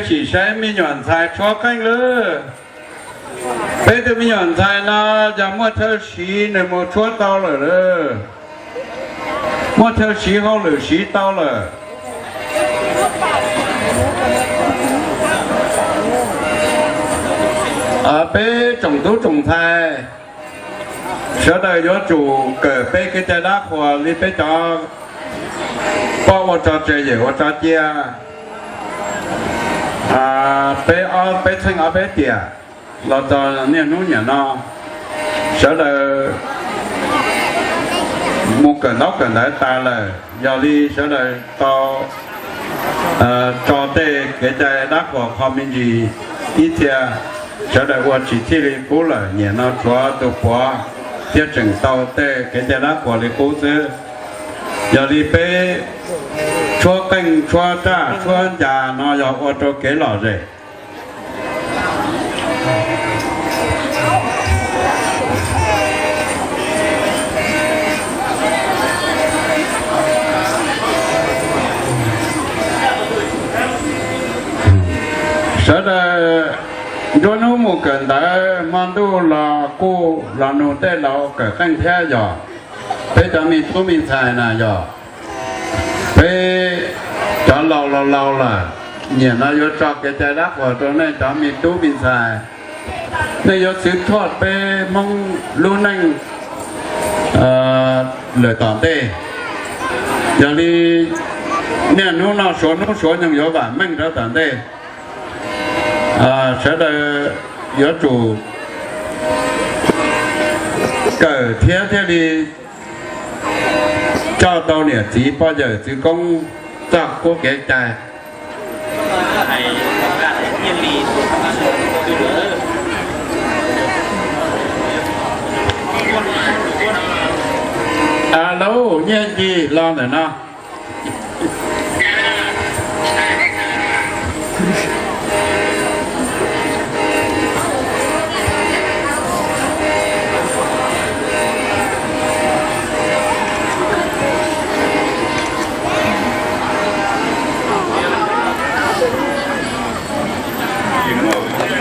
Sim saib me nyuam ntxhais tshuab qeej lawm. Peb tug me nyuam ntxhais no yog muaj chaw siv nws mus tshuab tau lawm. Muaj chaw siv hauj lwm siv tau lawm. Peb tsoom tub tsoom ntxhais sawv daws yuav tsum kawm peb kev cai dab qhuas li peb cov poj ua tso tseg yawm ua tso cia, peb ob peb txheej ob peb tiam los txog niaj hnub niam no, sawv daws mus kawm ntaub kawm ntawv tas lawm, yog li sawv daws tau tso tej kev cai dab qhuas qho me ntsis ib txhia, sawv daws ua tsis txhij li qub lawm, niam no tshuav tus puav thiaj tseem tau tej kev cai dab qhuas li qub xwb. Yog li peb tshuab qeej tshuab raj tshuab ncas no yog ua rau kev lom zem. Sawv daws nruab hnub mus kawm ntawv, hmo ntuj los kuj los nug tej laus kawm qeej thiab yog peb cov me tub me ntxhais na yog peb cov laus laus laus lawm, niam no yuav tso kev cai dab qhuas rau nej cov me tub me ntxhais. Nej yuav xwv thuaj peb Hmoob lub neej lawm tom ntej. Yog li niaj hnub no suav hnub suav nyoog yuav vam meej rau tom ntej. Sawv daws yuav tsum kawm thiab thiaj li coj tau niam txiv poj yawm txwv koob txoj qub kev cai. Lauj, nyiaj ncig los ntawm no.